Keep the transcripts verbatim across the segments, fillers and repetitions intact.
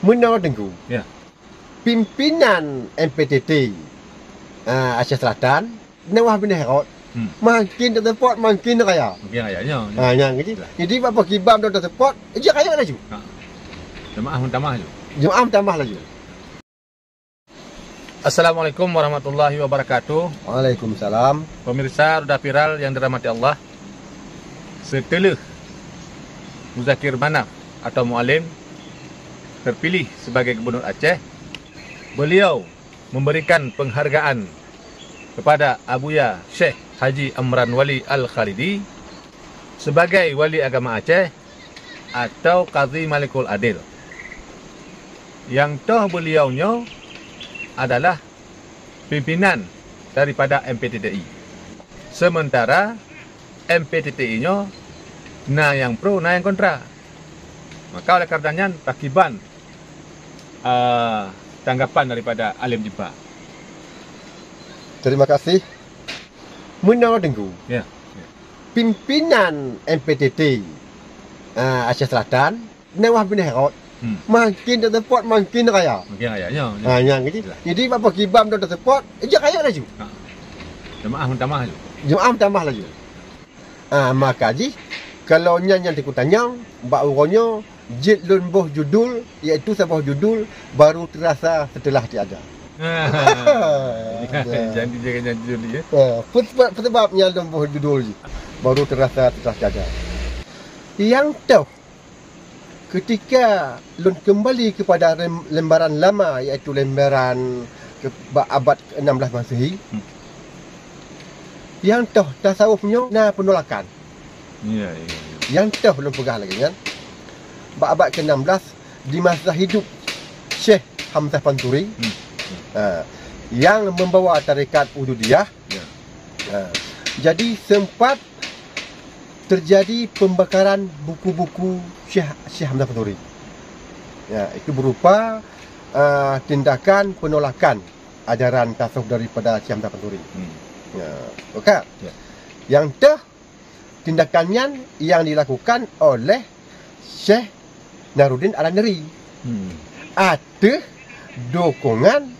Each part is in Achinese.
Meunoe Teungku, Ya. pimpinan M P T T, ah, Aceh Selatan, Nawah bin Herod, Hmm. makin teuseupôt, makin raya. Makin raya, ya, ya. Ah, nyan, jadi, Ya. jadi bak pakriban teuseupôt, jadi raya laju. Ha. Jemaah meutamah laju. Jemaah meutamah laju. Assalamualaikum warahmatullahi wabarakatuh. Waalaikumsalam. Pemirsa Roda Viral yang dirahmati Allah, setelah Muzakir Manaf atau Mualem terpilih sebagai Gubernur Aceh, beliau memberikan penghargaan kepada Abuya Syekh Haji Amran Wali Al-Khalidi sebagai Wali Agama Aceh atau Kadhi Malikul Adil. Nyang toh beliau nyoe adalah pimpinan daripada M P T T I. Sementara M P T T I nyoe na nyang pro, na nyang kontra. Maka oleh karena nyan, pakriban, ah, tanggapan daripada Alem Jeubak? Terima kasih. Meunoe Teungku, Ya, ya. pimpinan M P T T, ah, Aceh Selatan, Nawah bin Herod, Hmm. makin teuseupôt, makin raya. Makin raya, ya, ya. Ha, nyan, jadi, Ya. jadi bak pakriban teuseupôt, jadi raya laju. Ha. Jemaah meutamah laju. Jemaah meutamah laju. Ah, maka jih, kalau nyan nyang Teungku tanyong, bak uroe nyoe, jeuet lôn boh judul, iaitu saboh judul, Baru Terasa Setelah Tiada. Jadi, jadi jangan judul ni, ya. Ah, peusebab, peusebab nyan lôn boh judul jih, Baru Terasa Setelah Tiada. Nyang toh, ketika lôn kembali kepada lem-, lembaran lama, iaitu lembaran ke-, bak abad keenam belas Masehi, Hmm. nyang toh tasawuf nyoe na penolakan. Ya, ya, ya. Nyang toh lôn peugah lagée nyan, bak abad keenam belas, di masa hidup Syekh Hamzah Panturi, Hmm. ha, yang membawa tarekat Wujudiyah, Ya. ha, jadi sempat terjadi pembakaran buku-buku Syekh, Syekh Hamzah Panturi. Ya, itu berupa, ah, tindakan penolakan ajaran tasawuf daripada Syekh Hamzah Panturi. Hmm. Ya, oke. Ya. Nyang toh tindakan nyan yang dilakukan oleh Syekh Naruddin Al-Nahri Hmm. ateueh dukungan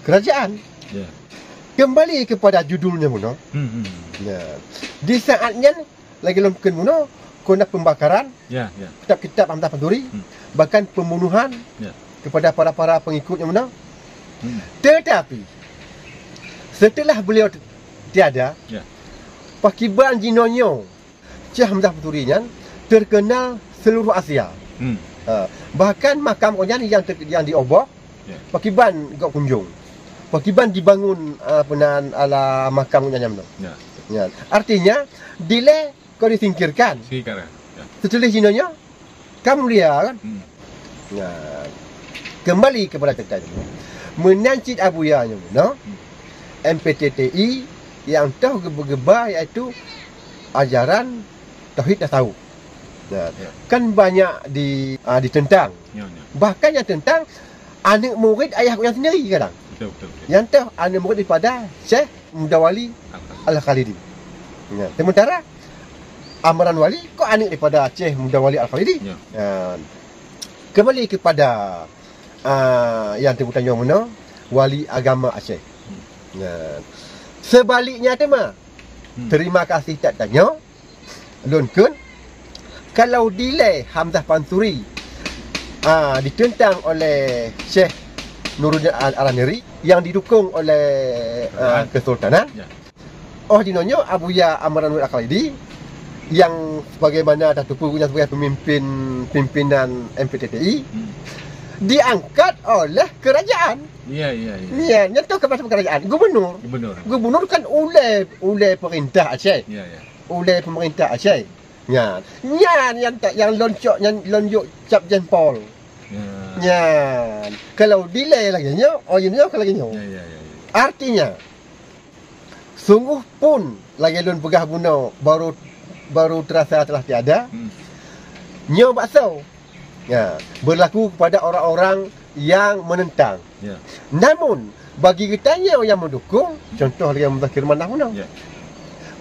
kerajaan. Ya. Kembali kepada judulnya meunoe. Hmm, hmm. Ya. Di saat nyan lagée lôn kheun meunoe, kona pembakaran Ya, ya. kitab-kitab Hamzah Panturi, Hmm. bahkan pembunuhan Ya. kepada para-para pengikutnya meunoe. Hmm. Tetapi, setelah beliau tiada, Ya. pakriban jinoenyoe Syekh Hamzah Panturi nyan terkenal seluruh Asia. Hmm. Ha, bahkan makam gobnyan yang ter-, yang dioboh, Ya. pakriban gok kunjung. Pakriban dibangun, ah, peunan ala makam gobnyan nyan. Ya. Ya. Artinya, dilée kon disingkirkan. Singkirkan, ya. Setelah jinoenyoe, ka mulia kan? Hmm. Nah, kembali kepada cerita itu. Meunan cit Abuya nyoe, no? Hmm. M P T T I yang toh geuba-geuba iaitu ajaran tauhid tasawuf. Nah, Ya. kan banyak di, ah, ditentang. Ya, ya. Bahkan yang tentang aneuk murid ayah gobnyan sendiri kadang. Betul, betul, betul. Yang toh aneuk murid daripada Syekh Mudawali Al-Khalidi. Al-Khalidi. Ya. Sementara Amran Wali kok aneuk daripada Syekh Mudawali Al-Khalidi. Ya. Ya. Kembali kepada, ah, yang teupeutanyoe meunoe, wali agama Aceh. Hmm. Ya. Sebaliknya teuma, Hmm. terima kasih that tanyoe, lôn kheun, kalau dilée Hamzah Pansuri, ah, ditentang oleh Syekh Nuruddin Al-, Al-Nahri yang didukung oleh, ah, Kesultanan. Kesultanan. Ya. Oh, jinoenyoe Abuya Amran Wahid Al-Khalidi yang sebagaimana tateupeue gobnyan sebagai pemimpin, pimpinan M P T T I, Hmm. diangkat oleh kerajaan. Ya, ya, ya. Ya, nyan toh keupada kerajaan, gubernur. Gubernur. Gubernur kan ulée, ulée pemerintah Aceh. Ya, ya. Ulée pemerintah Aceh. Nyan, nyan nyang ta-, nyang lôn cok, nyang lôn jok cap jempol. Ya. Nyan, kalau dilée lagée nyoe, oh, nyoe kalau lagée nyoe. Ya, ya, ya, ya. Artinya, sungguh pun lagée lôn peugah bunoe, baru, baru terasa telah tiada. Hmm. Nyoe bakso. Ya, berlaku kepada orang-orang yang menentang. Ya. Namun, bagi geutanyoe nyang meudukung, contoh lagée Muzakir Manaf bunoe. Ya.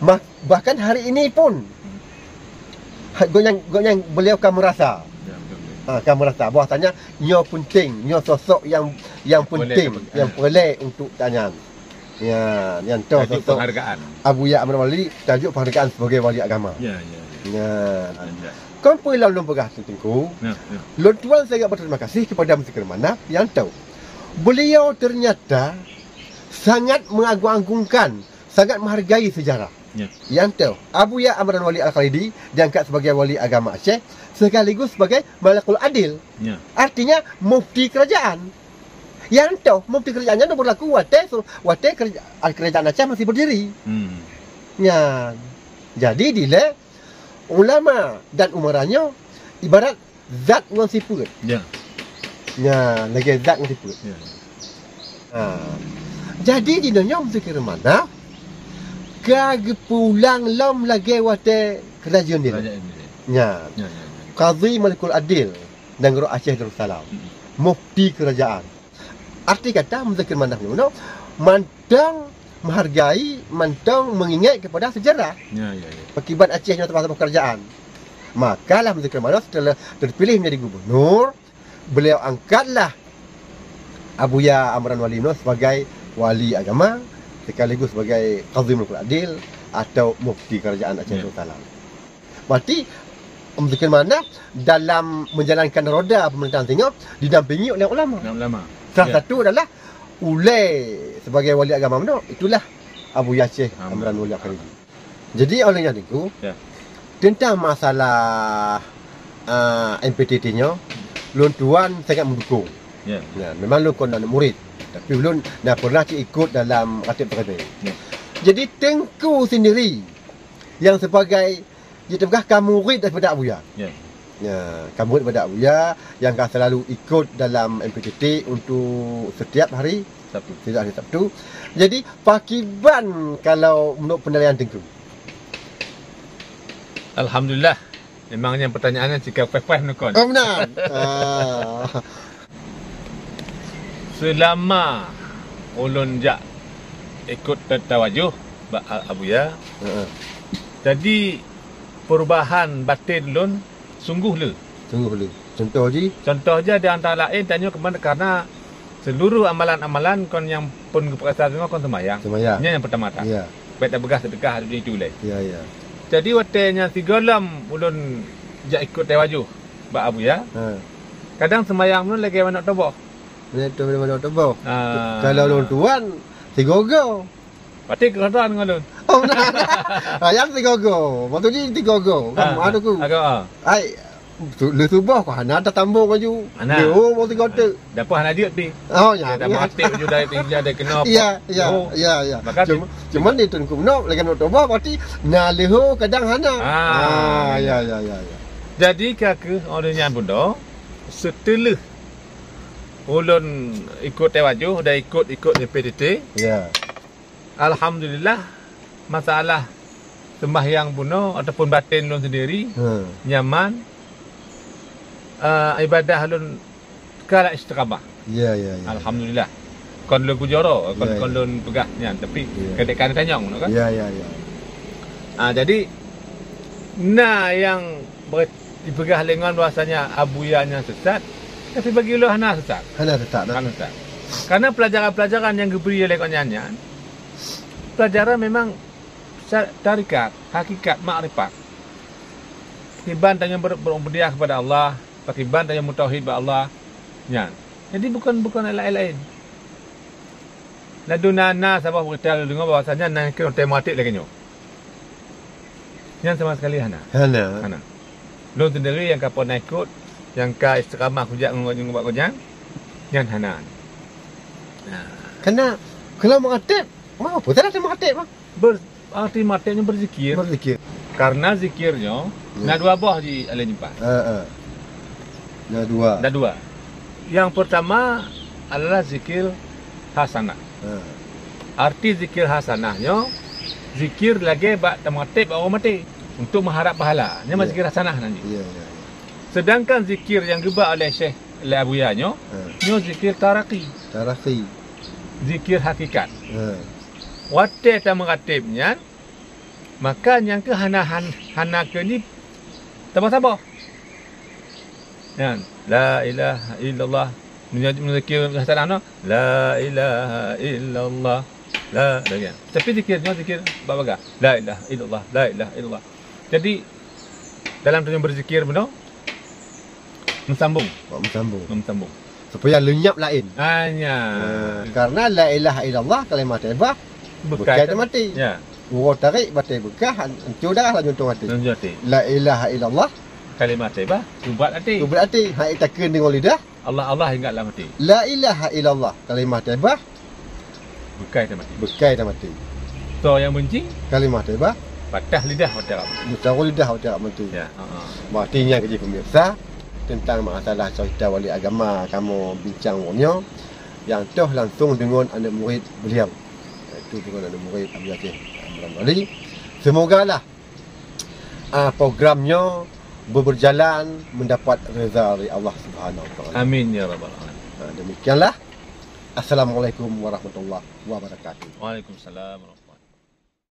Mah-, bahkan hari ini pun, Hmm. ha-, gobnyan, gobnyan beliau ka merasa. Ya, betul, betul. Ha, ka meurasa bahwasanya nyoe penting, nyoe sosok yang, yang Peureulée penting, teupeue-, yang eh. peureulée untuk tanyan. Ya, nyan toh Tajuk sosok penghargaan. Abuya Amran Wali, tajuk penghargaan sebagai wali agama. Ya, ya, ya. Ya. Ya, ya. Kon peue lom lôn peugah Teungku. Ya, ya. Lôn tuan sangat berterima kasih kepada Muzakir Manaf yang tahu. Beliau ternyata sangat mengagung-agungkan, sangat menghargai sejarah. Ya. Yang tahu, Abuya Amran Wali Al-Khalidi diangkat sebagai wali agama Aceh sekaligus sebagai Malikul Adil. Ya. Artinya mufti kerajaan. Yang toh mufti kerajaan nyan berlaku watée su-, watée kereja-, kerajaan Aceh masih berdiri. Hmm. Nyan. Jadi dilée ulama dan umara nyoe ibarat zat ngon sifeuet. Ya. Nyan, lagée zat ngon sifeuet. Ya. Ha. Jadi di donya Muzakir Manaf ka geupeulang lom lagée watée kerajaan dilée. Kerajaan dilée. Nyan. Ya, ya, ya. Qadhi Malikul Adil. Nanggroe Aceh Darussalam. Hmm. Mufti kerajaan. Arti kata Muzakir Manaf nyoe mantong menghargai, mantong mengingat kepada sejarah. Ya, ya, ya. Pakiban Aceh nyoe teubah-teubah kerajaan. Makalah Muzakir Manaf setelah terpilih menjadi gubernur, beliau angkatlah Abuya Amran Wali nyoe sebagai wali agama sekaligus sebagai Qadhi Malikul Adil atau mufti kerajaan Aceh Ya. Darussalam. Berarti Muzakir Manaf dalam menjalankan roda pemerintahan singoh didampingi oleh ulama. Dan ulama. Salah Ya. satu adalah ulée sebagai wali agama meunoe, itulah Abuya Aceh Amran. Amran Wali Al-Khalidi. Jadi oleh nyan Teungku, Ya. tentang masalah, ah, M P T T nyoe, lôn tuan sangat mendukung. Ya. Ya, memang lôn kon aneuk murid, tapi ulôn dah pernah cit ikut dalam Ratib Tarabe. Ya. Jadi Teungku sendiri yang sebagai, jeuet teupeugah ka murid daripada Abuya. Ya. Ya, ka murid daripada Abuya yang ka selalu ikut dalam M P T T untuk setiap hari Sabtu. Setiap hari Sabtu. Jadi, pakiban kalau menurut penilaian Teungku? Alhamdulillah. Memang nyan pertanyaannya cika peh-peh nukon. Oh, benar. Ah. Selama ulôn jak ikut ta-, tawajuh bak A-, Abuya, Heeh. jadi perubahan batin lôn sungguh le. Sungguh le. Contoh jih? Contoh jih di antara laén tanyoe keuman karena seluruh amalan-amalan kon nyang pun geupeurasa singoh kon seumayang. Seumayang. Nyan nyang pertama-tama. Ya. Bèk tapeugah seudeukah, adu itu lé. Ya, ya. Jadi watèe nyan sigohlom ulôn jak ikut tawajuh bak Abuya. Ha. Kadang seumayang ulôn lagèe manok toboh. Manok toboh. Ah. Kalau lôn tuan, sigogo. Berarti keureutan ngon lôn. Oh, nah. Ayam sigogo. Maksud jih sigogo. Kan, ah, anu ku. Agak, ah. Ai, su-, lheuh suboh ku hana tatambong laju. Hana. Lheuh, oh, sigogo tu. Dapat hana jeuet pi. Oh, ya, ya. Dah mati laju dari tinggi ada kena apa. Ya, ya, ya, ya. Maka cuma, cuma ni tun ku menok, lagi menok toboh, berarti na lheuh kadang hana. Ah, ya, ya, ya, ya. Jadi, ka keuh orang nyan pun dah, setelah ulôn ikut tawajuh, dah ikut-ikut di P T T. Ya. Alhamdulillah, masalah sembahyang bunoe ataupun batin lôn sendiri, hmm, nyaman, eh, ibadah lôn ka istiqamah. Ya, ya, ya. Alhamdulillah. Kon lôn kujoro, kon, ya, kon, ya, lôn peugah nyan, tapi, ya, kadang-kadang tanyong, kan? Ya, ya, ya. Ah, jadi, na nyang ber-, dipeugah lé ngon bahwasanya Abuya nyan sesat, tapi bagi ulôn hana sesat. Hana sesat, nah. Hana sesat. Karena pelajaran-pelajaran nyang geubri lé gobnyan nyan, pelajaran memang sa-, tarikat, hakikat, makrifat. Pakriban tanyoe ber-, berubudiyah kepada Allah, pakriban tanyoe mutauhid bak Allah, nyan. Jadi bukan, bukan laén-laén. Laduna na saboh berita lôn deungoe bahwasanya na keu otomatik lagèe nyoe. Nyan sama sekali hana. Hana. Hana. Lôn sendiri nyang ka pernah ikut, nyang ka istiqamah kujak ngon, ngon bak gobnyan, nyan hana. Nah. Karena kalau meu'ateb, mau apa salah meu'ateb, Bang? Ber-, arti meu'ateb nyoe berzikir. Berzikir. Karena zikir nyoe, ya, na dua boh ji alèh nyoe. Ha, ha. Na dua. Na dua. Yang pertama adalah zikir hasanah. Ha. Arti zikir hasanah nyoe, zikir lagèe bak tameu'ateb bak ureueng maté untuk mengharap pahala. Nyan, ya, zikir hasanah nan jih. Ya, ya, ya. Sedangkan zikir nyang geuba oleh Syekh, oleh Abuya nyoe, ha, nyoe zikir taraqi. Taraqi. Zikir hakikat. Ha. Watèe tameu'ateb nyan, maka nyang keu hana, han-, hana keu ni saboh-saboh. Kan? La ilaha illallah. Meunyoe, meunyoe zikir salah no, la ilaha illallah. La, lagi. Tapi zikir nyoe zikir bak bagah. La ilaha illallah, la ilaha illallah. Jadi, dalam tanyoe berzikir bunoe, meusambung. Oh, meusambung. Meusambung. Supaya leunyap laén. Ah, nya. Ah, karena la ilaha illallah, kalimah thayyibah, bekai, bekai teuh mati. Ya. Uroe tarék batée beukah, an-, ancô darah lam jantung até. Lam jantung até. La ilaha illallah. Kalimah thayyibah, ubat até. Ubat até. Hai takheun deungon lidah. Allah, Allah ingat lam até. La ilaha illallah, kalimah thayyibah. Bekai teuh mati. Bekai teuh mati. Soe nyang benci? Kalimah thayyibah. Patah lidah watée rab mati. Meusaroe lidah watée rab mati. Ya, ha, ha. Berarti nyan keuh jih pemirsa, tentang masalah cerita wali agama kamoe bincang uroe nyoe, nyang toh langsung deungon aneuk murid beliau, yaitu deungon aneuk murid Abu Yasir Amran Wali. Semogalah, ah, program nyoe berjalan mendapat reza dari Allah Subhanahu Wa Taala. Amin ya rabbal alamin. Ah, demikianlah. Assalamualaikum warahmatullahi wabarakatuh. Waalaikumsalam warahmatullahi